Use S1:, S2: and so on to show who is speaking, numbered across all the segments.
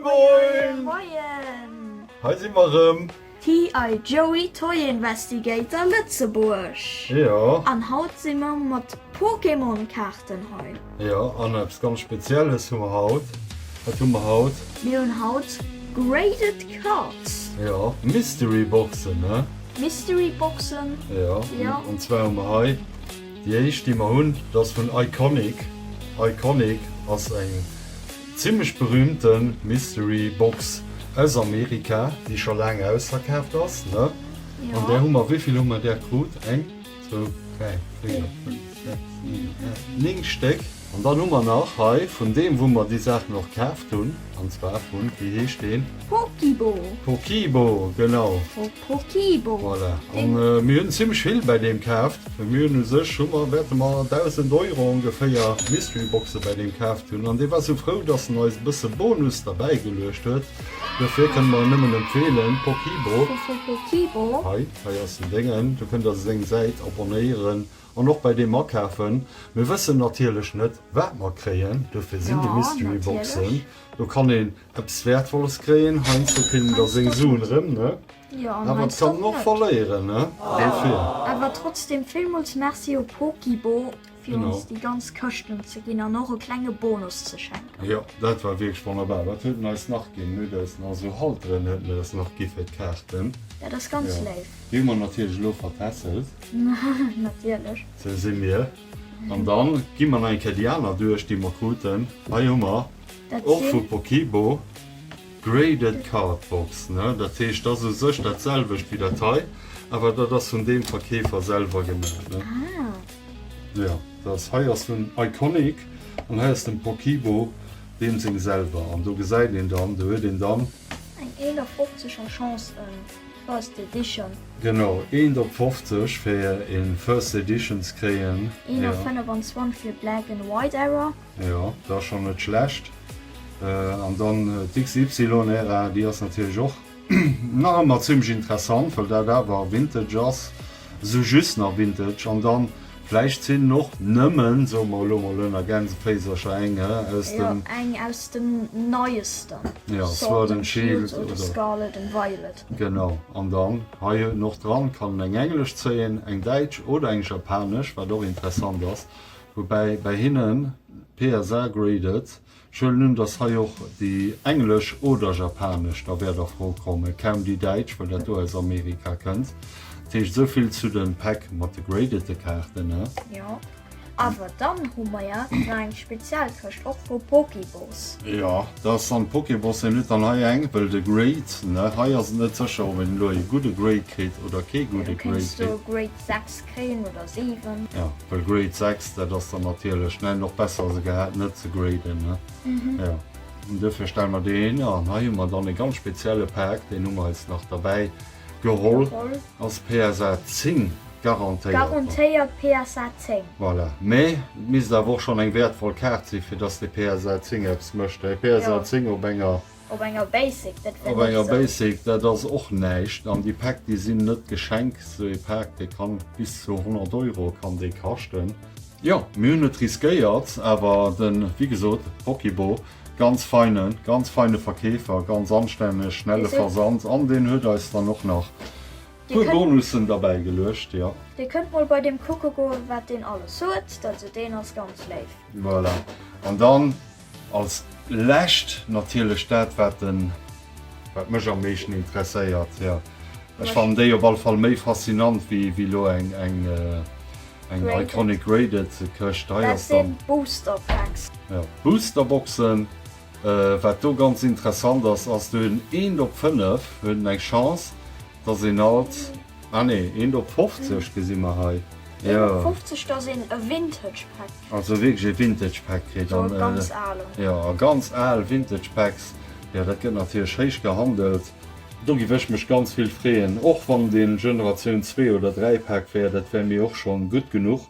S1: Moin!
S2: Moien!
S1: Hei si mer erëm.
S2: TI Joey Toy Investigator Lëtzebuerg.
S1: Jo.
S2: An haut si mer mat Pokémon Kaarten hei.
S1: Jo, an eppes ganz Spezielles hu mer haut. Wat hu mer haut?
S2: Mir hunn haut Graded Cards.
S1: Jo, Mystery Boxen, ne?
S2: Mystery Boxen.
S1: Jo, an zwar hu mer hei déi éischt déi mer hunn, dat ass vun Iconic. Iconic ass eng zimmlech berühmte Mystery Box aus Amerika, déi scho laang ausverkaaft ass, ne? An där hu mer, wéi vill hu mer där krut? Eng, zwou, 3, 4, 5, 6, 7, 8, 9 Stéck. An dann hu mer nach hei vun deem wou mer déi Saachen och kaaft hunn, an zwar vun, wéi heescht deen?
S2: Pokibo.
S1: Pokibo, genau.
S2: Vu Pokibo.
S1: Voilà. An mir hunn zimmlech vill bäi deem kaaft. Mir hunn u sech, hu mer, wäerte mer 1.000 Euro ongeféier Mystery Boxe bäi deem kaaft hunn. An dee war sou frou, dass en eis e bësse Bonus derbäi geluecht huet. Dofir kënne mer en nëmmen empfeelen, Pokibo.
S2: Vu Pokibo.
S1: Hei, hei ass den Déngen. Do kënnt der seng Säit abonnéieren. An och bei deem Akafen, mir wëssen natierlech net, wat mer kréien, dofir sinn déi Mystery Boxen, do kann een eppes Wäertvolles kréien, heiansdo kritt een da seng Suen erëm, ne? Awer et kann een och verléieren, ne? Dofir.
S2: Awer trotzdem villmools Merci u Pokibo fir ons déi ganz Këschten ze ginn an och e klenge Bonus ze schenken.
S1: Jo, dat war wierklech wonnerbar. Wat huet en eis nach ginn? En huet eis nach esou Halteren huet en eis nach gi fir d'Kaarten.
S2: Dat ass ganz léif.
S1: Déi hu mer natierlech elo vertässelt.
S2: Natierlech.
S1: Sou si mir. An dann gi mer nach eng Kéier déi aner duerch, déi mer kruten. Hei hu mer och vu Pokibo Graded Card Box, ne? Dat heescht, dat ass u sech dat selwecht wéi dat hei, awer dat ass vun deem Verkeefer selwer gemaach, ne? Jo, dat ass, hei ass vun Iconic an hei ass dem Pokibo deem seng selwer. An do gesäit een dann, do huet een dann.
S2: Eng 51 er Chance en. First Edition.
S1: Genau, eent op 50 fir een First Edition ze kréien.
S2: Een op 25 fir Black and White Era.
S1: Jo, dat ass schon net schlecht. An dann d'XY Era, déi ass natierlech och nach ëmmer zimmlech interessant, well dat awer Vintage ass, esou just nach Vintage. An dann vläicht sinn och nëmmen, soe mer elo mol ënner Gänseféisercher, eng aus dem.
S2: Jo, eng aus dem neiesten.
S1: Jo, Sword and Shield
S2: oder Scarlet and Violet.
S1: Genau, an dann hei huet en och dran, kann en eng englesch zéien, eng däitsch oder eng japanesch, wat och interessant ass, woubäi bäi hinnen PSA graded, ech huelen un, dass hei och déi englesch oder japanesch da wäert a Fro kommen, kaum déi däitsch, well dat do aus Amerika kënnt. Dat heescht, esou vill zu de Päck mat de gradete Kaarten, ne?
S2: Jo. Awer dann hu mer ja nach eng speziell Këscht, och vu Pokéboss.
S1: Jo, dat ass dann Pokéboss. Hien huet dann hei eng, well de Grade, ne, hei ass et net sécher, ob een elo ee gudde Grade kritt oder kee gudde
S2: Du
S1: Grade
S2: kéints do
S1: kritt.
S2: Grade 6 kréien oder 7.
S1: Jo, well Grade 6, dat ass dann natierlech, ne, och besser se gehat net ze graden, ne. Jo, an duerfir stelle mer deen hin. An hei hu mer dann e ganz spezielle Pak, deen hu mer eis nach derbäi Geholl ass PSA 10 garantéiert.
S2: Garantéiert PSA 10.
S1: Voilà, mä et misst awer och schonn eng wäertvoll Kaart sinn, fir dass de PSA 10 eppes mécht. Eng PSA 10 op enger.
S2: Op enger Basic, dat wär
S1: Op
S2: net
S1: enger
S2: esou.
S1: Basic, dat ass och näischt. An déi Päck, déi sinn net geschenk. Esou ee Pak, dee kann bis zu 100 Euro kann dee kaschten. Jo, mir hunn et riskéiert, awer den, wéi gesot, Pokibo Ganz feinen, ganz feine Verkeefer, ganz anstänneg, schnelle Versand an deen huet eis dann och nach puer Bonussen derbäi geluecht, jo.
S2: Dir kënnt mol bei deem kucke goen wat deen alles huet, also deen ass ganz léif.
S1: Voilà, an dann als lescht natierlech dat wat den, wat mech am meeschten interesséiert, jo. Ech fannen déi op alle Fall méi faszinant wéi wéi lo eng eng eng Iconic Graded Këscht. Hei
S2: Dat
S1: ass dann.
S2: sinn Booster Packs.
S1: Jo, Boosterboxen. Wat do ganz interessant ass, ass do hunn eent op 5 huet en eng Chance, dass een alt, ah nee, eent op 50 gesi mer hei.
S2: Eent op 50, dass een e Vintage Pack kritt.
S1: Also wierklech e Vintage Pack kritt.
S2: Sou e ganz alen.
S1: Jo, a ganz al Vintage Packs, jo dat gëtt natierlech héich gehandelt. Do giff ech mech ganz vill freeën, och wann deen Generatioun 2 oder 3 Pack wär, dat wär mir och schon gutt genuch.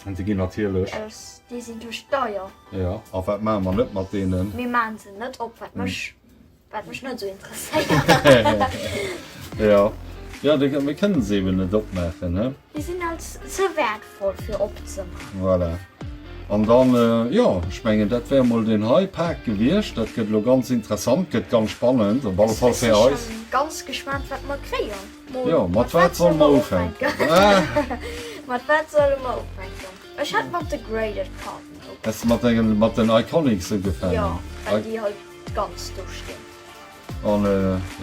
S1: An déi ginn natierlech.
S2: Déi sinn duerch deier.
S1: Jo, a wat maache mer net mat deenen?
S2: Mir maachen se net op, wat mech, wat mech net esou interesséiert.
S1: Jo, jo, déi, mir kënnen se eben net opmaachen, he?
S2: Déi sinn als ze wäertvoll fir opzemaachen.
S1: Voilà. An dann, jo, ech mengen, dat wär emol deen hei Pak gewiescht. Dat gëtt elo ganz interessant, gëtt ganz spannend, op alle Fall fir
S2: Ech
S1: eis.
S2: si schonn ganz gespaant, wat mer kréien. Mol,
S1: Jo, mat wat solle mer ufänken?
S2: Mat wat solle mer ufänken? Ech hätt mat de Graded Karten ugefaangen.
S1: Häss de mat dengen, mat den Iconics ugefaangen?
S2: Jo, well déi halt ganz do stinn.
S1: An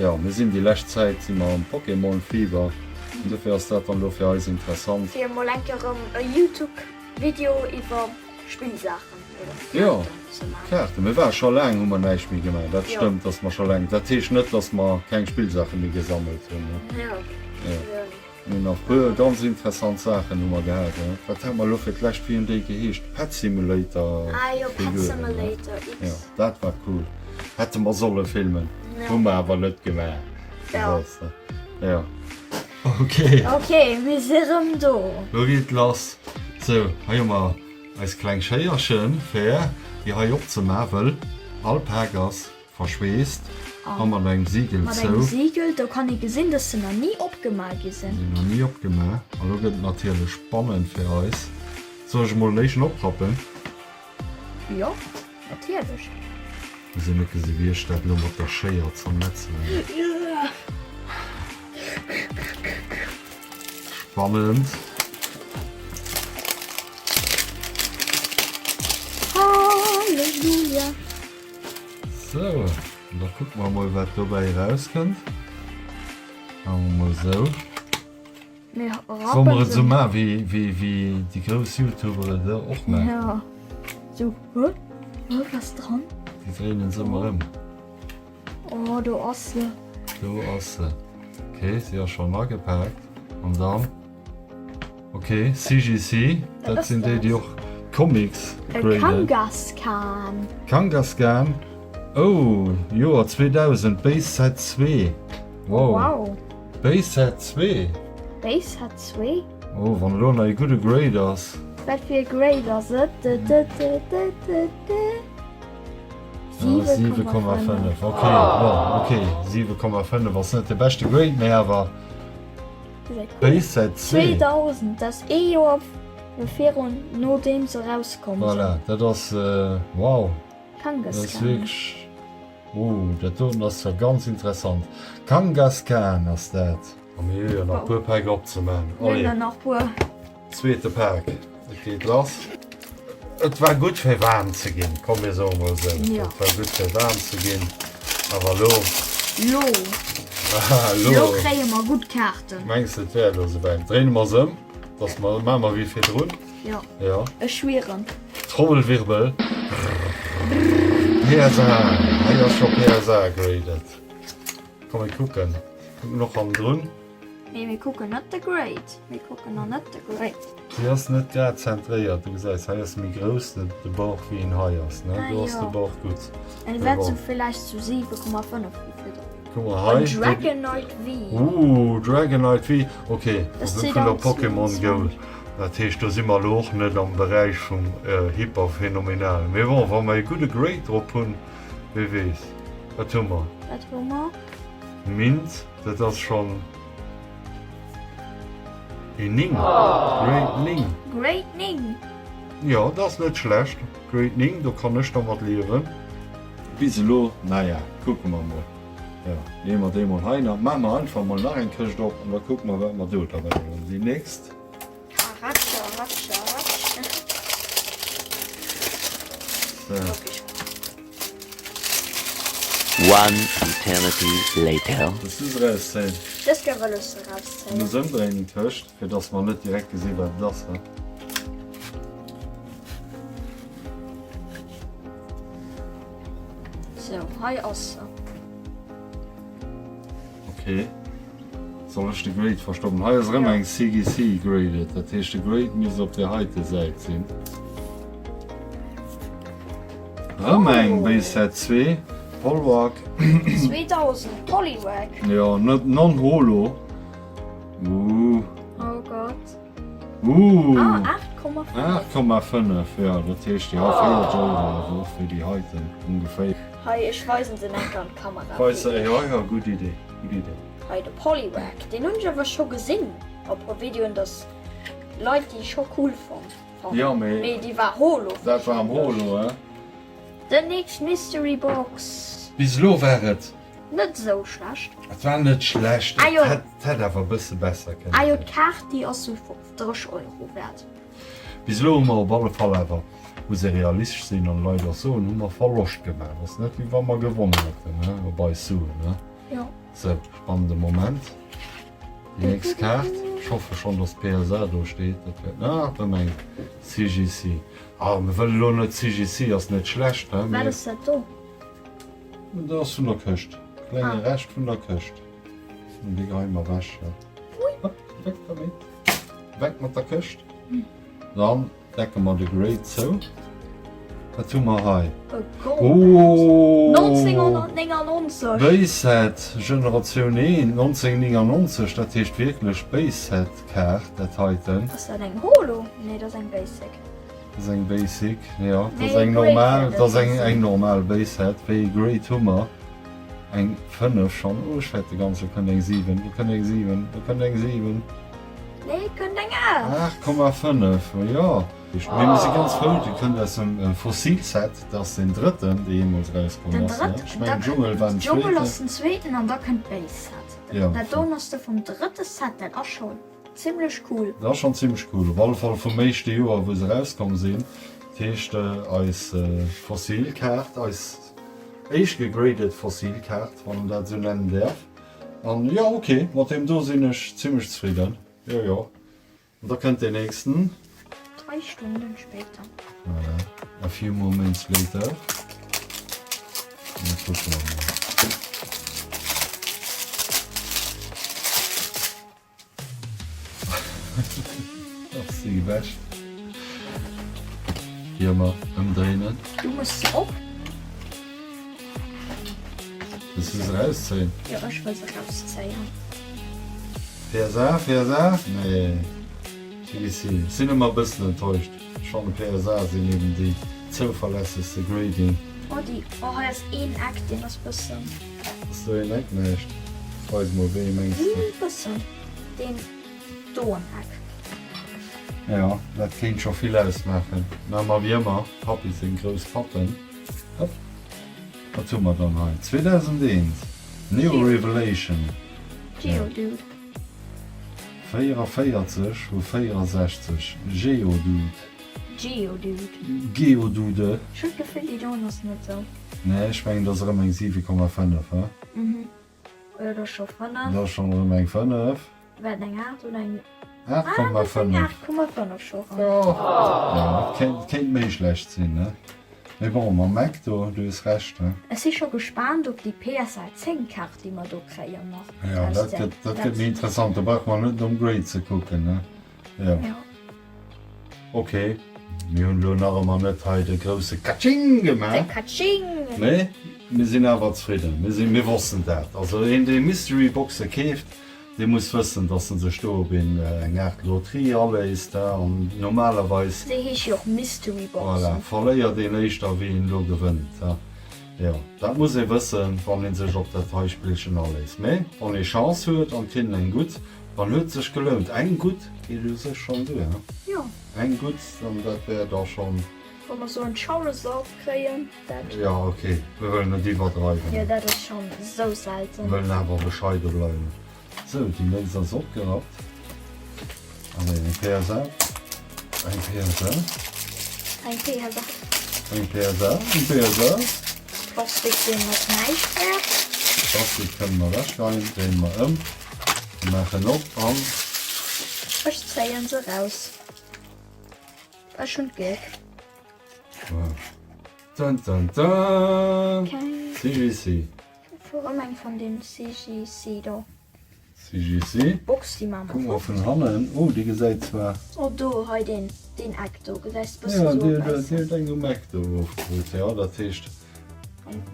S1: jo, mir sinn déi lescht Zäit si mer am Pokémon-Fieber an dofir ass dat dann elo fir eis interessant.
S2: Fir emol eng Kéier erëm e Youtube Video iwwer Spillsaachen oder
S1: Jo,
S2: Kaarten ze maachen.
S1: Kaarten. Mir ware scho laang, hu mer näischt méi gemaach. Dat
S2: Jo.
S1: stëmmt, dass mer scho laang, dat heescht net, dass mer keng Spillsaache méi gesammelt hunn, ne?
S2: Jo.
S1: Jo. Mir hunn nach puer ganz interessant Saachen hu mer gehat, ne? Wat hate mer elo fir d'lescht, wéi hunn déi geheescht? Pet Simulator
S2: Ah jo, Pet
S1: Figuren, ne?
S2: Simulator X.
S1: Jo, dat war cool. Hätte mer solle filmen.
S2: Jo.
S1: Hu mer awer net gemaach.
S2: Jo.
S1: Weess de. Jo. Ok.
S2: Ok, mir si rëm do.
S1: Lo geet et lass. Sou, hei hu mer eis kleng Schéierchen fir déi hei opzema, wëll all Pak ass verschweesst a mat engem Sigel
S2: Mat engem
S1: zou.
S2: Sigel, do kann ee gesinn, dass se nach ni opgema gi sinn.
S1: Sinn nach ni opgema. A lo gëtt et natierlech spannend fir eis. Soll ech emol en éischten oprappen?
S2: Jo, natierlech.
S1: Muss een net gesi wéi ech dat elo mat der Schéier zermetzelen. Spannend.
S2: Halleluja.
S1: Sou, da kucke mer mol wat dobäi erauskënnt. Maache mer mol esou. Solle mer et esou maachen, wéi, wéi, wéi déi grouss Youtuber et och maachen?
S2: Ja. Sou, hä? Hä, wat ass dran?
S1: Déi dréinen se ëmmer ëm.
S2: Oh, do ass se.
S1: Do ass se. Ok, si ass schonn agepaakt. An dann, ok, CGC, dat sinn déi, déi och Comics
S2: graden. Kangaskhan.
S1: Kangaskhan, oh, Joer 2000, Base Set 2. Wow.
S2: Wow.
S1: Base Set 2?
S2: Base Set 2?
S1: Oh, wann elo nach e gudde Grade ass.
S2: Wat fir e Grade ass et?
S1: 7,5. Ok, bon, ok, 7,5 ass net de beschte Grade, mee awer Base Set 2.
S2: 2000, dat ass ee Joer virun, nodeem se erauskomm sinn.
S1: Voilà, dat ass, wow. Dat ass wierklech. Oh, dat doten ass zwar ganz interessant. Kangaskhan ass dat. A mir hu jo nach puer Päck opzemaachen.
S2: Mir hunn der nach puer.
S1: Zweete Pak, et geet lass. Et war gutt fir waarm ze ginn, komm mir soe mol esou.
S2: Jo.
S1: Et war gutt fir waarm ze ginn. Awer elo.
S2: Lo.
S1: Lo.
S2: Lo kréie mer gutt Kaarten.
S1: Mengs de et wär elo esouwäit? Dréine mer se ëm, dass mer, maache mer wéi virdrun.
S2: Jo.
S1: Jo.
S2: Ech schwieren.
S1: Trommelwirbel. PSA. Hei ass scho PSA graded. Komm mir kucken. Kucken och hannendrun.
S2: Nee, mir kucken net de Grade. Mir kucken nach net de Grade.
S1: Si ass net grad zentréiert. Du gesäis, hei ass méi grouss de, de Bauch wéi en hei ass. Ne?
S2: Ah,
S1: Do ass
S2: jo.
S1: de Bauch gutt.
S2: En wäert sou villäicht zu 7,5 gi virdrun.
S1: Guck mal hei.
S2: Dragonite V.
S1: Uh, Dragonite V. Okay,
S2: Das
S1: vun der Pokémon Go. Dat heescht, do si mer elo och net am Beräich vum Hyperphänomenalen. Mee bon, wa mer ee gudde Grade drop hunn, wee weess. Wat hu mer?
S2: Wat hu mer?
S1: Mint, dat ass schonn een 9. Grade 9.
S2: Grade 9.
S1: Jo, dat ass net schlecht. Grade 9, do kann ech dermat liewen. Bis elo, naja, kucke mer mol. Jo, leeë mer déi mol hei nach. Maache mer einfach mol nach eng Këscht op an da kucke mer, wat mer do derbäi hunn. Déi nächst.
S2: Ratscha, ratscha, ratscha.
S1: So.
S3: One eternity later.
S1: Wëlls du se erauszéien?
S2: Dës Kéier wëll ech se erauszéien.
S1: Muss ëmdréinen d'Këscht, fir dass mer net direkt gesinn, wat et ass, he?
S2: Sou, hei ass se.
S1: Ok. Soll ech de Grade verstoppen? Hei ass erëm eng CGC graded, dat heescht de Grade misst op der heite Säit sinn. Erëm eng Base Set 2, Poliwag.
S2: 2000, Poliwag.
S1: Jo, net non-holo. Ooh.
S2: Oh Gott.
S1: Ooh.
S2: Ah, 8,5.
S1: 8,5, jo, dat heescht jo 4 Euro awer och fir déi heiten ongeféier.
S2: Hei, ech weisen se enker an d'Kamera.
S1: Weis se, jo, jo, gutt Idee, gutt Idee.
S2: Hei de Poliwag, deen hunn ech awer scho gesinn op e puer Videoen, dass Leit déi scho cool fonnt. fonnt. Jo, mee. Mee déi war holo.
S1: Dat war am Holo, he?
S2: Den nächst Mystery Box.
S1: Bis elo war et.
S2: Net esou schlecht.
S1: Et war net schlecht, et hätt awer e bësse besser kënne sinn.
S2: Ah jo, d'Kaart déi ass sou 30 Euro wäert.
S1: Bis elo hu mer op alle Fall awer, muss ee realistesch sinn an Leit och soen, hu mer Verloscht gemaach. Ass net wéi wa mer gewonnen hätten, ne, op eis Suen, ne.
S2: Jo.
S1: Sou, spannende Moment. Déi nächst Kaart, ech hoffe schonn, dass PSA do steet, dat wär, ah, erëm eng CGC. Ah, mir wëlle lo net, CGC ass net schlecht, ne,
S2: mee. Wat ass dat do?
S1: Dat ass vun der Këscht. Klenge Rescht vun der Këscht. An dee geheie mer ewech. Hopp, weg damit. Weg mat der Këscht. Dann decke mer de Grade zou. Wat hu mer hei?
S2: Oh! 1999!
S1: Base Set, Generatioun 1, 1999. Dat heescht wierklech Base Set Kaart, dat heiten.
S2: Ass dat eng Holo? Nee, dat ass eng Basic.
S1: Dat ass eng Basic, jo. Dat ass eng normal, dat ass eng, eng normal Base Set. Wéi ee Grade hu mer? Eng 5 schonn. Oh, ech wäert de ganze, kënnt eng 7, do kënnt eng 7, do kënnt eng 7.
S2: Nee, kënnt eng 8.
S1: 8,5, jo. Mee mir si ganz frou, déi kënnt aus dem Fossil Set. Dat ass deen drëtten, dee jeemools erauskomm
S2: ass, ne? Ech mengen Dschungel war den zweeten. Dschungel ass den zweeten an da kënnt d'Base Set. Dat doen ass de vum drëtte Set, dat ass schonn. Zimlech cool.
S1: Dat ass schon zimlech cool, op alle Fall vum éischte Joer wou se erauskomm sinn. Dat heescht eis Fossilkaart, eis éischt gegraded Fossilkaart, wann een dat esou nennen däerf. An jo ok, mat deem do sinn ech zimlech zefridden, jo jo. An da kënnt deen nächsten.
S2: 3 Stunden später.
S1: Voilà, a few moments later. An da kucke mer mol. Ass si gewäsch. Hier emmer ëmdréinen.
S2: Du muss se op.
S1: Wëlls du se erauszéien?
S2: Jo, ech wëll se erauszéien.
S1: PSA, PSA? Nee. TVC. Sinn ëmmer e bëssen enttäuscht. Ech fannen PSA sinn eben déi zouverlässegste Grading.
S2: Oh déi, oh hei ass een Eck deen ass bëssen.
S1: Ass do een Eck? Näischt. Weis mol, wéi ee mengs de?
S2: Bëssen. Deen doen Eck.
S1: Jo, dat kéint scho vill ausmaachen. Mä ma wéi ëmmer, Pappi seng grouss Patten. Hopp. Wat hu mer dann hei? 2001, Neo Revelation.
S2: Geodude.
S1: 44 vu 64, Geodude.
S2: Geodude.
S1: Geodude.
S2: Ech hunn d'Gefill, déi doen ass net sou.
S1: Nee, ech mengen dat ass erëm eng 7,5, he?
S2: Mhm. Oder dat ass scho 5.
S1: Dat ass schonn erëm eng 5.
S2: War et eng 8 oder eng.
S1: 8,5.
S2: 8,5 scho
S1: erëm. Jo, jo, et kéint, kéint méi schlecht sinn, ne? Mee bon, mam Mac do, du hues Recht, he?
S2: Ech si scho gespaant op déi PSA 10 Kaart, déi mer do kréien nach.
S1: Jo, dat gëtt, dat gëtt méi interessant. Do brauche mer net nom Grade ze kucken, ne? Jo.
S2: Jo.
S1: Ok, mir hunn elo nach ëmmer net hei de grousse Katsching gemaach.
S2: De Katsching!
S1: Mee mir sinn awer zefridden. Mir sinn, mir wossten dat. Also een dee Mystery Boxe keeft, dee muss wëssen, dass en sech do op een, eng Aart Loterie aléisst, he, an normalerweis.
S2: Se heescht jo och Mystery Boxen.
S1: Voilà, verléiert een éischter wéi een elo gewënnt, he. Jo, dat muss ee wëssen, wann ee sech op dat hei Spillchen aléisst. Mee wann ee Chance huet an kritt eng gutt, dann huet sech gelount. Eng gutt geet u sech schonn duer, he?
S2: Jo.
S1: Eng gutt, dann dat wär da schonn.
S2: Wa mer sou en Charizard kréien, dat.
S1: Jo, ok, mir wëllen net iwwerdreiwen.
S2: Jo, dat ass schonn sou selten.
S1: Wëllen awer bescheide bleiwen. Sou, déi nächst ass opgerappt. Allez, eng PSA. Eng PSA.
S2: Eng PSA.
S1: Eng PSA, eng PSA.
S2: Plastik, deen ass näischt wäert.
S1: Plastik kënne mer ewechgeheien, dréine mer ëm, maachen op an.
S2: Ech zéien se raus. Ech hunn d'Gléck.
S1: Dun dun dun! CGC.
S2: Erëm eng vun deem CGC do.
S1: CGC.
S2: Box déi maache mer
S1: Kuck mol vun hannen. Oh déi gesäit zwar.
S2: Oh do hei deen deen Eck do gesäis de bëssen sou
S1: Ja déi huet eng um Eck do ofkrut. Jo dat heescht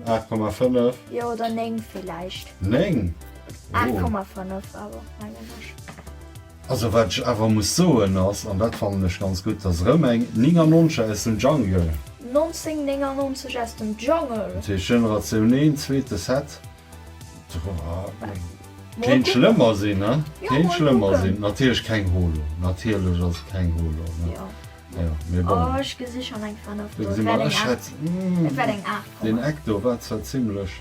S1: 8,5.
S2: Jo oder 9 villäicht.
S1: 9?
S2: Oh. 8,5 awer mengen ech.
S1: Also wat ech awer muss soen ass, an dat fannen ech ganz gutt, dass erëm eng 99 aus dem Jungle.
S2: 1999 aus dem Jungle.
S1: Dat heescht Generatioun 1, zweete Set. Kéint schlëmmer sinn, ne? Kéint schlëmmer sinn. Natierlech keng Holo. Natierlech ass et keng Holo, ne? Jo, mee bon.
S2: Oh, ech gesi schonn eng 5
S1: Do
S2: do.
S1: gesi
S2: Et
S1: mer,
S2: wäert eng
S1: ech
S2: 8.
S1: hätt,
S2: Et wäert eng 8
S1: deen
S2: kommen.
S1: Eck do war zwar zimlech,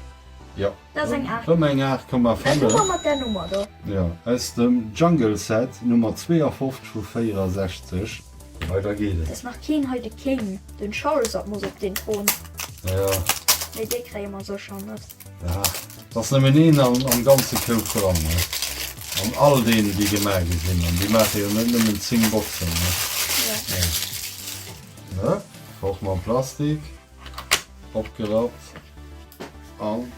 S1: jo,
S2: Dat ass eng 8.
S1: rëm eng
S2: Dat hu
S1: 8,5.
S2: mer mat där Nummer do.
S1: Jo, aus dem Jungle Set, Nummer 52 vu 64. Weider geet
S2: Et
S1: et.
S2: ass nach keen hei de King. Den Charizard muss op deen Thron.
S1: Jo.
S2: Mee dee kréie mer sécher net.
S1: Ah, et ass nëmmen een am, am ganze Koup dran, ne? An all deenen, déi gemaach gi sinn. An déi maache jo net nëmmen 10 Boxen, ne?
S2: Jo.
S1: Ja. Ne? Och mam Plastik. Opgerappt. An.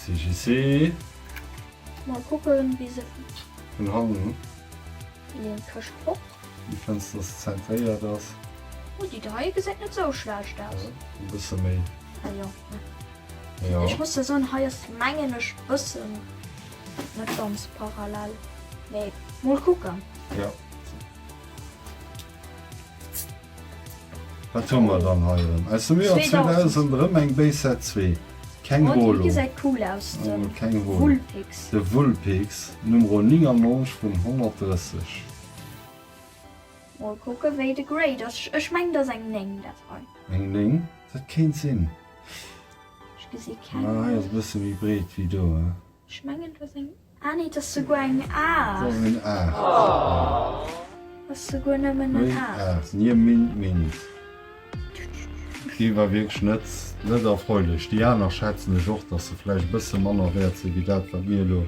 S1: CGC.
S2: Mol kucken, wéi se.
S1: Vun hannen.
S2: Wéi een Këscht och.
S1: Wéi fënns de dass se zentréiert ass?
S2: Oh déi hei gesäit net sou schlecht aus.
S1: E bësse méi.
S2: Ah jo.
S1: Jo.
S2: Ech muss der soen hei ass mengen ech bëssen net ganz parallel, mee mol kucken.
S1: Jo. Wat hu mer dann hei erëm? Aus dem Joer 2000 erëm eng Base Set 2. Keng
S2: Oh, déi
S1: Holo.
S2: gesäit cool aus, de
S1: Oh, keng Holo.
S2: Vulpix.
S1: De Vulpix, Numero 99 vun 130.
S2: Mol kucke wéi de Grade ass. Ech mengen dat ass eng 9 dat hei.
S1: Eng 9? Dat kéint sinn.
S2: Ech gesi keng.
S1: Ah, hei ass e bësse méi breet wéi do, he?
S2: Ech mengen dat ass eng. Ah nee, dat ass souguer eng 8.
S1: Dat ass eng 8.
S2: Dat ass souguer nëmmen eng 8.
S1: 8, nie mint mint. Déi war wierklech net, net erfreulich. Déi aner schätzen ech och, dass se vläicht e bësse manner wäert sinn, wéi dat, wat mir elo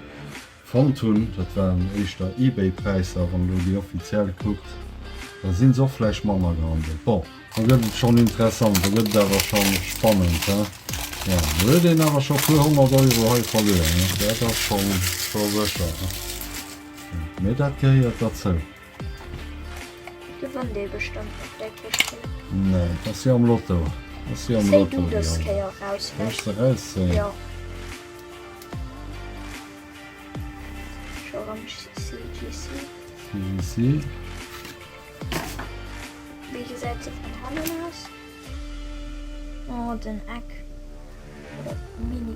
S1: fonnt hunn. Dat waren éischter Ebay-Präisser. Wann elo déi offiziell kuckt, da si se och vläicht manner gehandelt. Bon. Da gëtt et schonn interessant, da gëtt et awer schonn spannend, he? Jo, do huet een awer scho puer 100 Euro hei verluer, he? Dat ass schonn scho sécher, he? Mee dat gehéiert derzou.
S2: Gewënnt ee bestëmmt op där Këscht hei.
S1: Nee, dat ass jo am Lotto. Dat ass jo am
S2: Zéi
S1: Lotto,
S2: du dës
S1: déi
S2: Kéier eraus,
S1: Soll ech se erauszéien?
S2: Jo. Scho erëm CGC.
S1: CGC.
S2: Wéi gesäit se vun hannen aus? Oh den Eck oder mini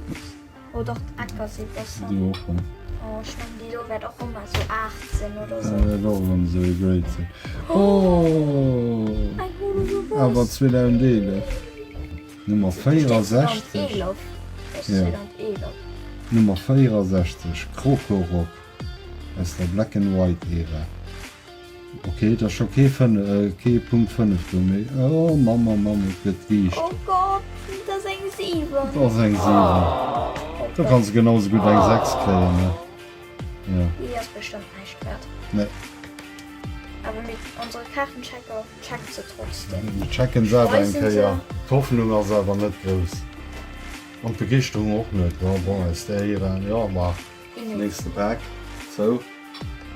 S2: oh dach d'Ecker si besser.
S1: Déi och ne?
S2: Oh ech mengen déi do wäert och ëmmer sou 8 sinn oder sou.
S1: Dat wäert och erëm sou e Grade sinn. Oh!
S2: Eng Holo Reverse.
S1: Awer 2011. Nummer 64.
S2: 2011. Das
S1: Ja.
S2: 2011.
S1: Nummer 64 Krokorok aus der Black and White Ära. Ok, et ass scho kee kee Punkt 5 do, mee oh Mamm, oh Mamm, et gëtt riicht.
S2: Oh Gott, et ass eng 7.
S1: Et ass eng 7. Do kanns de genau sou gutt eng 6 kréien, ne? Ja.
S2: Déi ass bestëmmt näischt wäert.
S1: Nee.
S2: Awer mit onsere Kaartenchecker checkt se trotzdem.
S1: Mir checken se awer eng Kéier. D'Hoffnung ass awer net grouss. An d'Begeeschterung och net. Bon, aus där Era, jo, ma. Nächste Pak. Sou,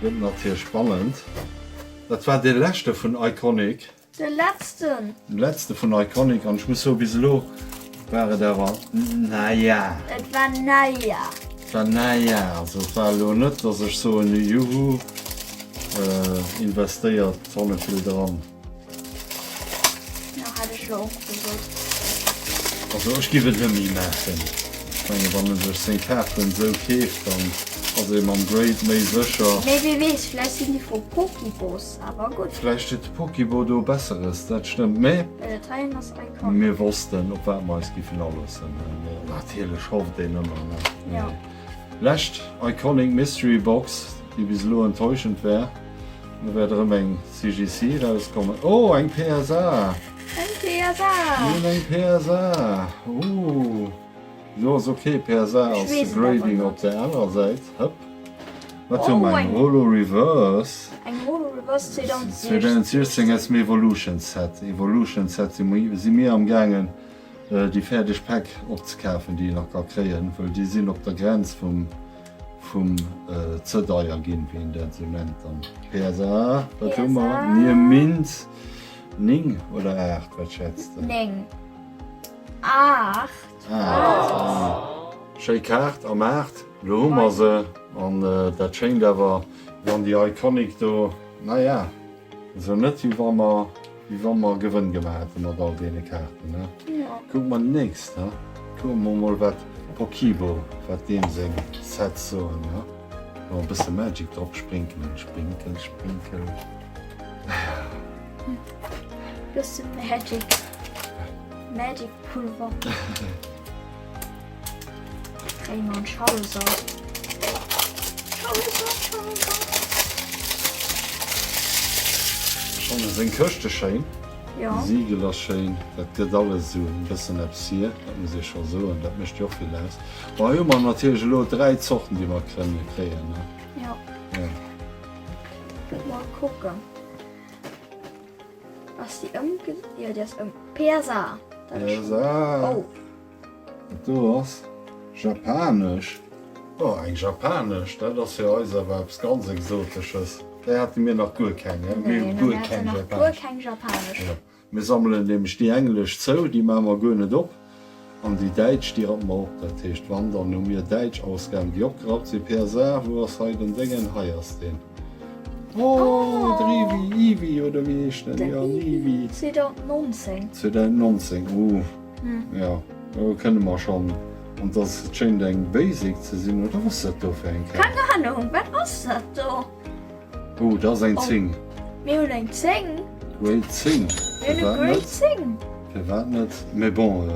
S1: gëtt natierlech spannend. Dat war dee leschte vun Iconic.
S2: De letzten!
S1: De letzte vun Iconic an ech muss soen, bis elo war et awer naja.
S2: Et war naja.
S1: Et war naja, also et war elo net, dass ech soen, juhu, investéiert tonne vill dran.
S2: Jo, hätt ech elo och gesot.
S1: Also ech giff et net méi maachen. Ech mengen wann en sech seng Kaarten sou keeft, dann ass ee mam Grade méi sécher.
S2: Mee wee weess, vläicht sinn déi vu Pokibos awer gutt.
S1: Vläicht huet de Pokibo do besseres, dat stëmmt. Mee
S2: Well dat heien ass iconic.
S1: mir wossten op wat mer eis giffen aloossen. Natierlech hofft een ëmmer, ne?
S2: Jo.
S1: Lescht iconic Mystery Box, déi bis elo enttäuschend war. Do wäert erëm eng CGC erauskommen. Oh, eng PSA!
S2: Eng PSA!
S1: Mir hunn eng PSA! Ooh. Jo, ass ok. PSA ass de Grading op der anerer Säit. Hëpp. Wat hu mer? Eng Holo Reverse.
S2: Eng Holo Reverse 2016.
S1: 2016 aus dem Evolution Set. Evolution Set si mir am gaangen déi fäerdeg Päck opzekafen, déi een nach ka kréien, wëll déi sinn op der Grenz vum vum ze deier ginn, wéi een dat esou nennt dann. PSA, wat hu mer? Nier Mint 9 oder 8, wat schätz de?
S2: 9. 8.
S1: 8. Schéi Kaart am 8, lo hu mer se an dat schéint awer, wann déi Iconic do, naja. Esou net wéi wa mer wéi wa mer Gewënn gemaach hätte mat all deene Kaarten, ne? Kucke mer déi nächst, he? Kucke mer mol wat Pokibo, wat deem seng Sets soen, he? Wa mer e bësse Magic drop sprinkelen, sprinkel, sprinkel.
S2: Bësse Magic. Magic Pulver. Kréie mer en Charizard. Charizard, Charizard.
S1: Ech fannen seng Këschte schéin.
S2: Ja.
S1: De Siegel ass schéin. Dat gëtt alles esou e bëssen eppes hier, dat muss ee scho soen. Dat mécht jo och vill aus. Bon, hei hu mer natierlech elo 3 Zorten, déi mer kënne kréien, ne?
S2: Ja.
S1: Ja.
S2: Mol kucken. Ass déi ëmge... Jo, déi ass ëm... PSA. Dat ass schon-
S1: PSA.
S2: Oh.
S1: Dat do ass japanesch. Oh, eng japanesch, dat ass fir eis awer eppes ganz Exotesches. Där hate mir nach guer keng, he? Mir hu guer keng
S2: japanesch. Guer keng japanesch.
S1: Jo. Mir sammelen nämlech déi englesch zou, déi maache mer guer net op. An déi däitsch, déi rappe mer op. Dat heescht, wann, dann hu mir däitsch Ausgaben, déi opgerappt sinn. PSA, wou ass hei den Déngen? Hei ass deen. Oh, den Eevee, Eevee, oder wéi heescht den? Jo, den Eevee.
S2: 2019.
S1: 2019, uh. Jo, do kënne mer schonn. An dass et schéint eng Basic ze sinn, oder was dat do fir eng Kaart?
S2: Keng Ahnung, wat ass dat do?
S1: Oh, dat ass eng 10.
S2: Mir hunn eng 10.
S1: Grade 10.
S2: Mir hunn e Grade 10.
S1: Firwat net? Mee bon.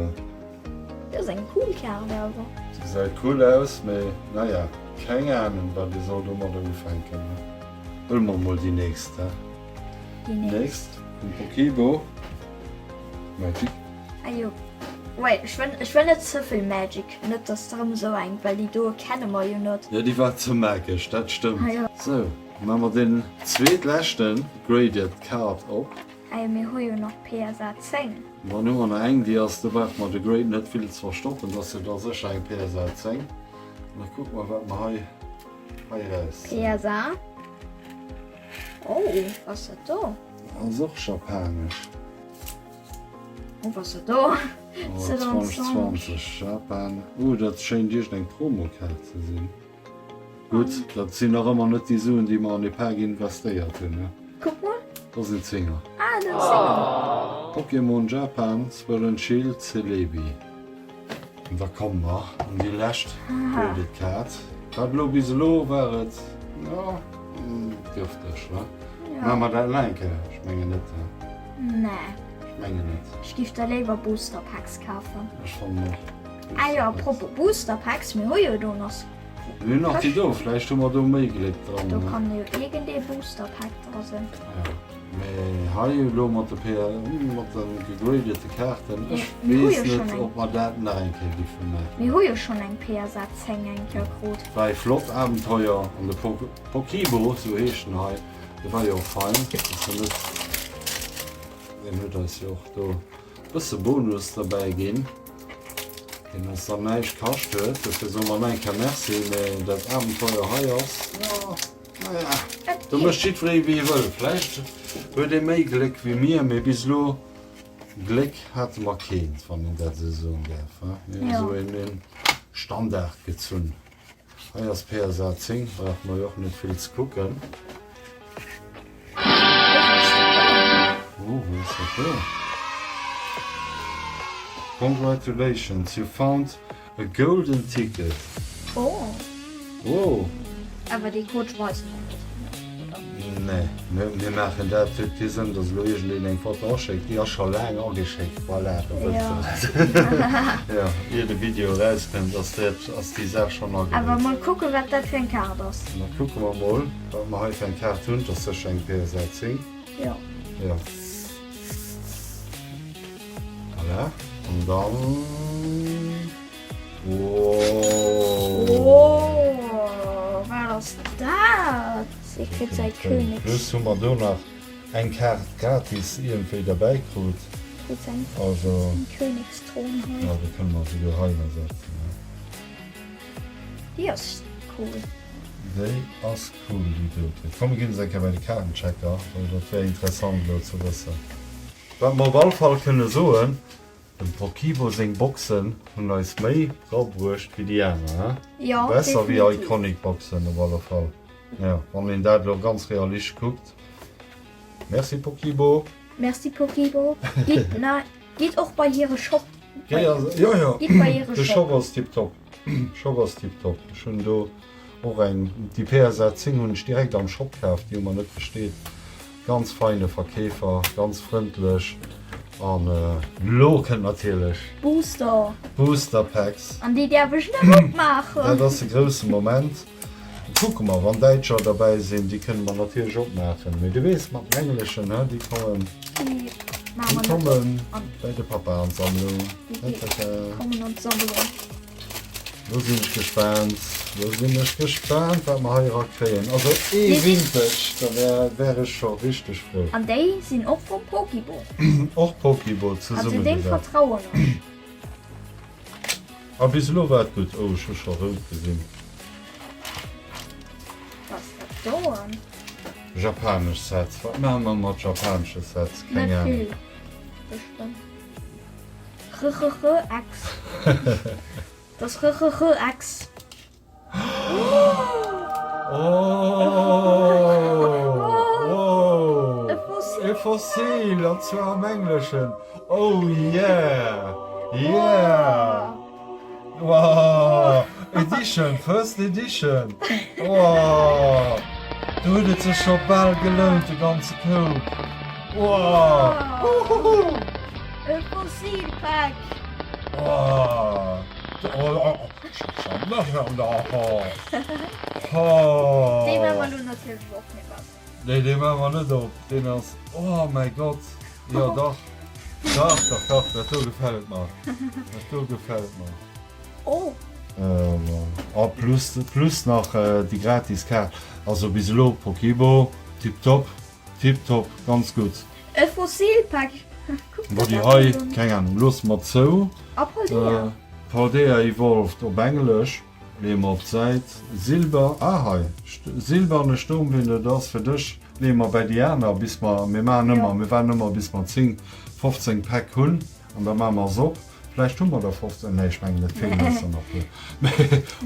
S2: Dat ass eng cool Kaart awer.
S1: Se gesäit cool aus, mee naja, keng Ahnung wat ee soll domadder ufänken. Huele mer mol déi nächst, he?
S2: Déi
S1: nächst. Vum Pokibo. Magic.
S2: Ajo. Wait, ech wëll, ech wëll net ze vill Magic, net dass der erëm esou eng, well déi do kenne mer jo net.
S1: Jo, déi war ze magesch, dat stëmmt.
S2: Ah jo.
S1: Sou, maache mer den zweetleschten Graded Card op.
S2: Ah jo, mir hu jo nach PSA 10.
S1: Dann hu mer nach eng, déi ass, do brauche mer de Grade net vill ze verstoppen, dat ass jo da sécher eng PSA 10. An da kucke mer, wat mer hei, hei erauszéien.
S2: PSA. Oh, wat ass dat do?
S1: Ass och japanesch.
S2: Oh, was dat do?
S1: Oh, 2020 Japan. Oh, dat schéint iergend eng Promokaart ze sinn. Gutt, dat sinn nach ëmmer net déi Suen, déi mer an e Pak investéiert hunn, ne?
S2: Kuck mol.
S1: Dat ass en Zénger.
S2: Ah, den Zénger.
S1: Pokémon Japan, Sword and Shield, Celebi. An da komme mer an déi lescht Graded Kaart. Wat elo bis elo war et, jo, dürfteg, wa? Maache mer dat nach eng Kéier? Ech mengen net, he?
S2: Nee.
S1: Ech mengen net.
S2: Ech giff der léiwer Booster Packs kafen.
S1: Ech fannen och.
S2: Ah jo, a propos Booster Packs, mir hu jo do nach.
S1: Mir hunn nach déi do, vläicht hu mer do méi Gléck dran.
S2: Do kann jo iergend ee Booster Pack dra sinn.
S1: Ja. Mee hei elo mat de PR, mat de gegradete Kaarten, ech weess net, ob mer dat nach eng Kéier giffe maachen.
S2: Mir hu jo schonn eng PSA 10 eng Kéier krut.
S1: War ee flott Abenteuer an de Pokibo, sou heescht en hei, dee war jo och fein, ass jo net, deen huet eis jo och do e bësse Bonus derbäi ginn, deen eis dann näischt kascht huet. Dofir soe mer nach eng Kéier Merci, mee dat Abenteuer hei ass, jo. Naja, do mécht jiddweree wéi e wëll. Vläicht huet ee méi Gléck wéi mir, mee bis elo Gléck hate mer keent, wann een dat esou soen däerf. Mir hunn esou een Standard gezunn. Hei ass PSA 10, brauche mer jo och net vill ze kucken. Oh, wou ass dat do? Congratulations, you found A golden ticket.
S2: Oh.
S1: Oh.
S2: Awer dee Code weise mer net, oder?
S1: Nee, mir maachen dat. Huet kee Sënn, dass elo iergendeen eng Foto aschéckt. Déi ass scho laang ageschéckt. Voilà, da wësst der dat. Jo, ier de Video erauskënnt, ass dat, ass déi Saach schonn ageléist.
S2: Awer mol kucken, wat dat fir eng Kaart ass.
S1: Da kucke mer mol, wat mer hei fir eng Kaart hunn. Dat ass sécher eng PSA 10.
S2: Jo.
S1: Jo. Voilà, an dann... Wow!
S2: Wow, wat ass dat? Si kritt säi Königs...
S1: Plus hu mer do nach eng Kaart gratis iergendwéi derbäi krut.
S2: Kritt säin
S1: Also...
S2: Königstron hei.
S1: Ja, do kënne mer souguer hei nach setzen, ne?
S2: Déi ass cool.
S1: Déi ass cool, déi dote. Komm, mir ginn se eng Kéier bei de Kaartenchecker, well dat wär interessant elo ze wëssen. Wat mer op all Fall kënne soen, dem Pokibo seng Boxen hunn eis méi rabruecht wéi déi aner, he?
S2: Jo,
S1: Besser wéi
S2: definitiv.
S1: Iconic Boxen op alle Fall. Jo, wann een dat elo ganz realistesch kuckt. Merci Pokibo!
S2: Merci Pokibo! Gitt na, gitt och bei hire Shop.
S1: Jo, jo,
S2: Gitt bei hire
S1: de
S2: Shop.
S1: Shop ass tiptop. Shop ass tiptop. Ech hunn do. Och eng, déi PSA 10 hunn ech direkt am Shop kaf, déi hu mer net gesteet. Ganz feine Verkeefer, ganz frëndlech. An elo kënnt natierlech.
S2: Booster.
S1: Booster Packs.
S2: An déi däerf ech net opmaachen.
S1: Dat ass de grousse Moment. Kucke mer, wann Däitscher derbäi sinn, déi kënne mer natierlech opmaachen. Mee du weess, mat den Engleschen, he, déi kommen, déi kommen bäi de Papa an d'Sammlung.
S2: Déi kommen an d'Sammlung.
S1: Lo sinn ech gespaant, lo sinn ech gespaant, wat mer hei erakréien. Also ee Vintage, da wär, wär ech scho richteg frou.
S2: An déi sinn och vum Pokibo.
S1: Och Pokibo
S2: Also deem
S1: zesummegesat.
S2: vertrauen ech.
S1: A bis elo war et gutt. Oh, ech hu scho rout gesinn.
S2: Wat ass dat doen?
S1: Japanesch Sets. Wat maache mer mat japanesche Sets? Keng
S2: Net
S1: Ahnung.
S2: vill, bestëmmt. Rrrrx. Das rrrrx.
S1: Oh!
S2: E Fossil!
S1: E Fossil, an zwar am Engleschen. Oh yeah! Yeah! Wow! Edition, first edition! Wow! Do huet et sech scho bal gelount, de ganze Koup. Wow! Huhuhu!
S2: E Fossilpack!
S1: Wow!
S2: Dee maache mer elo natierlech och net op.
S1: Nee, dee maache mer net op. Deen ass, oh mäi Gott, jo dach, dach, dach, dach, dat do gefält mer, dat do gefält mer.
S2: Oh.
S1: A plus, plus nach déi gratis Kaart. Also bis elo Pokibo, tiptop, tiptop, ganz gutt.
S2: E Fossilpack.
S1: Bon, déi hei, keng Ahnung, loosse mer zou.
S2: A Paldea.
S1: Paldea Evolved op Englesch. Leeë mer op d'Säit. Silber, ah hei, Silberne Sturmwind, et ass fir dech. Leeë mer bäi déi aner, bis mer, mir maachen ëmmer, mir waarden ëmmer bis mer 10, 15 Päck hunn an da maache mer se op. Vläicht hu mer der 15, nee ech mengen et feelen eis der nach puer. Mee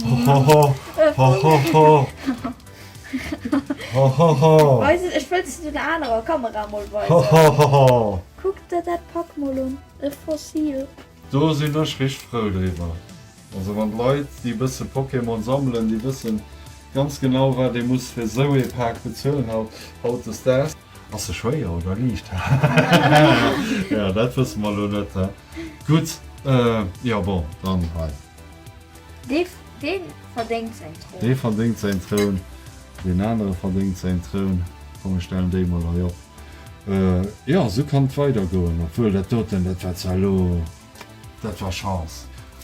S1: hohoho, hohoho, hohoho.
S2: Weis et, ech wëll se der anerer Kamera mol weisen.
S1: Hohoho.
S2: Kuck der dat Pak mol un, e Fossil.
S1: Do sinn ech richteg frou driwwer. Also wann d'Leit déi e bësse Pokémon sammelen, déi wëssen ganz genau wat ee muss fir esou ee Pak bezuelen hautdesdaags. Ass se schwéier oder liicht? Jo dat wësse mer elo net. Gutt, jo bon dann hei.
S2: Dee verdéngt säin Troun.
S1: Dee verdéngt säin Troun, deen anere verdéngt säin Troun. Komm ech stellen déi mol hei op. Jo esou kann et weider goen, obwuel dat doten dat war zwar elo. Dat war Chance!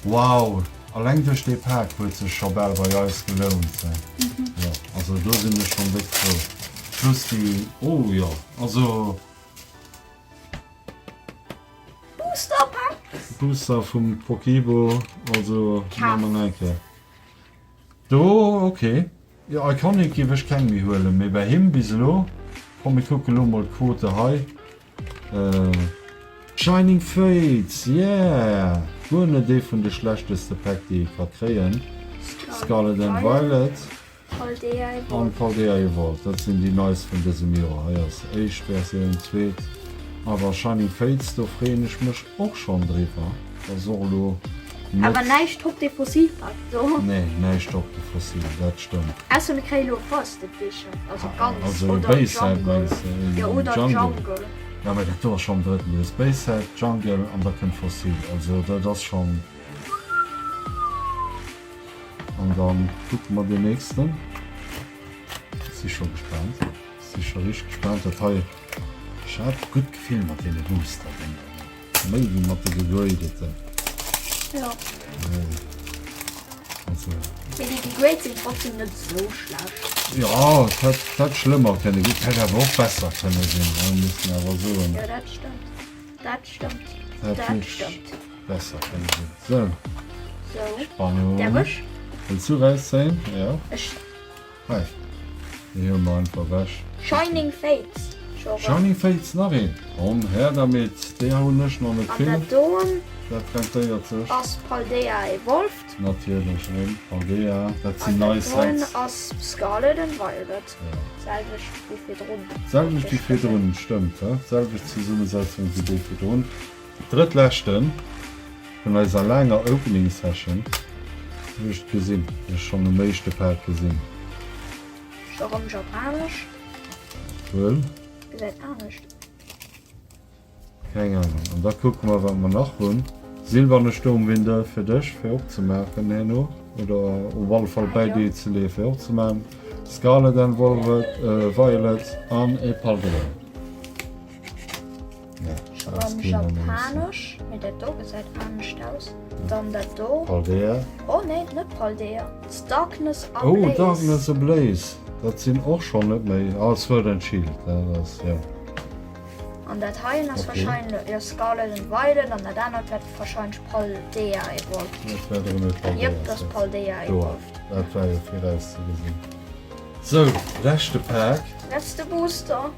S1: Wow! Alleng duerch dee Pak huet sech scho bal bei eis gelount. Jo, also do sinn ech schonn déck frou. Plus déi, oh jo, also.
S2: Booster Packs!
S1: Booster vum Pokibo, also maache mer nach eng Kéier. Do, ok. Jo, Iconic géif ech keng méi huelen, mee bei him bis elo. Komm mir kucke lo mol d'Quote hei. Shining Fates, yeah! Guer net ee vun de schlechteste Päck déi ee ka kréien. Scarlet and Violet an Paldea Evolved, dat sinn déi neist vun dësem Joer. Hei ass éischt Versioun, zweet, awer Shining Fates, do freeën ech mech och schonn driwwer. Dat ass och elo
S2: net. Awer näischt op de Fossilpak do.
S1: Nee, näischt op de Fossil, dat stëmmt.
S2: Ausser mir kréie lo First Edition, also ganz,
S1: also
S2: oder
S1: Base Set
S2: Jungle.
S1: mengs de?
S2: Jo, oder
S1: Jungle.
S2: Jungle.
S1: Jo, mä dat do ass schonn drëtten. Du hues Base Set, Jungle an da kënnt Fossil. Also dat ass schonn. An da kucke mer deen nächsten. Si scho gespaant. Si scho richteg gespaant. Dat hei, ech hat e gutt Gefill mat deene Booster-Dénger. Méi wéi mat de gegradeten.
S2: Jo.
S1: Also.
S2: Mee déi gegrade sinn trotzdem net sou schlecht.
S1: Jo, et hätt, et hätt schlëmmer kënne ginn, et hätt awer och besser kënne sinn, ne, muss een awer soen.
S2: Jo, dat stëmmt. Dat stëmmt.
S1: Et hätt
S2: Dat
S1: wierklech
S2: stëmmt.
S1: besser kënne sinn. Sou.
S2: Sou.
S1: Spannung.
S2: Däerf ech?
S1: Wëlls du rauszéien? Jo.
S2: Ech.
S1: Hei, déi huele mer einfach ewech.
S2: Shining Fates scho rëm.
S1: Shining Fates, nach een! Komm, her damit! Déi hunn ech nach net
S2: An
S1: vill.
S2: dat doen
S1: Dat rentéiert sech.
S2: ass Paldea Evolved.
S1: Natierlech erëm Paldea. Dat sinn
S2: An
S1: nei
S2: dat doen
S1: Sets.
S2: ass Scarlet and Violet.
S1: Ja.
S2: Selwecht wéi virdrun.
S1: Selwecht wéi virdrun, stëmmt, he? Selwecht Zesummesetzung wéi déi virdrun. Drëttleschten vun eiser laanger Opening Session. Hunn ech gesinn. Hunn ech schonn um éischte Pak gesinn.
S2: Scho rëm japanesch.
S1: Wuel.
S2: Gesäit anescht.
S1: Keng Ahnung. An da kucke mer wat mer nach hunn. Silberne Sturmwinde fir dech fir opzemaachen herno oder op alle Fall bäi dir ze leeë fir opzemaachen. Scarlet and Violet an e Paldea.
S2: Rëm japanesch, mee dat do gesäit anescht aus. Dann dat do.
S1: Paldea.
S2: Oh nee, net Paldea. Darkness Ablaze.
S1: Oh, Darkness Ablaze. Dat sinn och schonn net méi. Ah, Sword and Shield, dat ass, jo.
S2: An dat heien ass okay. wahrscheinlech jo Scarlet and Violet an dat anert wäert wahrscheinlech Paldea Evolved.
S1: Dat wäert erëm e Paldea.
S2: Jep, dat ass Paldea Evolved.
S1: Dat war jo virauszegesinn. Sou, leschte Pak.
S2: Letzte Booster.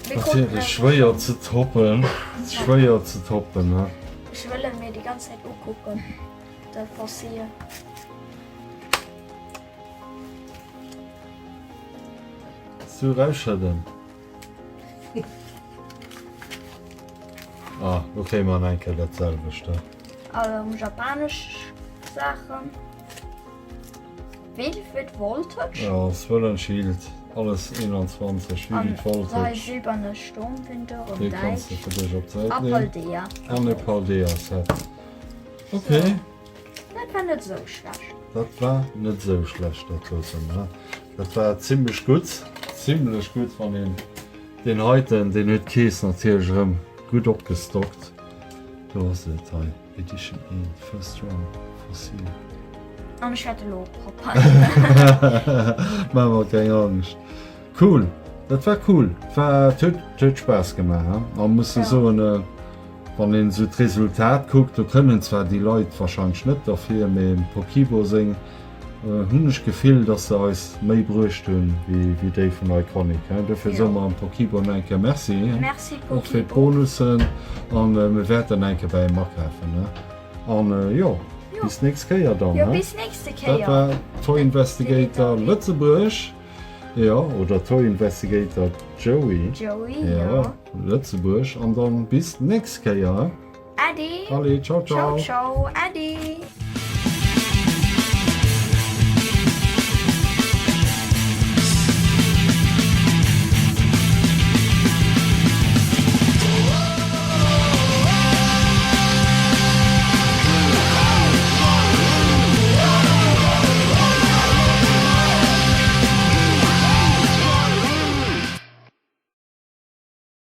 S1: Natierlech schwéier ze toppen, schwéier ze toppen, ne?
S2: Ech wëll en mir déi ganz Zäit ukucken, de Fossil.
S1: Zu rausschëdden. Ah, lo kréie mer nach eng Kéier dat selwecht, ne?
S2: Erëm japanesch Saachen. Vivid Voltage.
S1: Ja, Swirl and Shield, alles 21, Vivid Voltage.
S2: An silberne Sturmwinde rëm
S1: Dee kanns de fir dech op d'Säit
S2: leeën. A Paldea.
S1: An e Paldea-Set. Okay.
S2: So. Dat war net esou schlecht.
S1: Dat war net esou schlecht, dat doten, ne? Dat war zimlech gutt, zimlech gutt, wann een deen heiten, deen huet d'Kees natierlech erëm gutt opgestockt. Do ass et hei. Edition 1, First Run, Fossil.
S2: An ech wäert elo proper.
S1: Maach mer keng Angscht. Cool, dat war cool. War, et huet, et huet Spaass gemaach, he? A muss jo soen, wann een esou d'Resultat kuckt, do kënnen zwar déi Leit wahrscheinlech net derfir, mee dem Pokibo seng hunn ech d'Gefill, dass se eis méi bruecht hunn wéi déi vun Iconic. Dofir soe mer am Pokibo nach eng Kéier Merci,
S2: Merci
S1: och fir
S2: Pokibo.
S1: d'Bonussen an mir wäerten eng Kéier bäi him akafen. An jo, bis nächst Kéier dann.
S2: Jo, bis nächste Kéier.
S1: Dat war Toy Investigator Lëtzebuerg, jo, oder Toy Investigator Joey.
S2: Joey, jo.
S1: Lëtzebuerg an dann bis nächst Kéier.
S2: Äddi.
S1: Allez, ciao, ciao.
S2: Ciao, ciao, Äddi.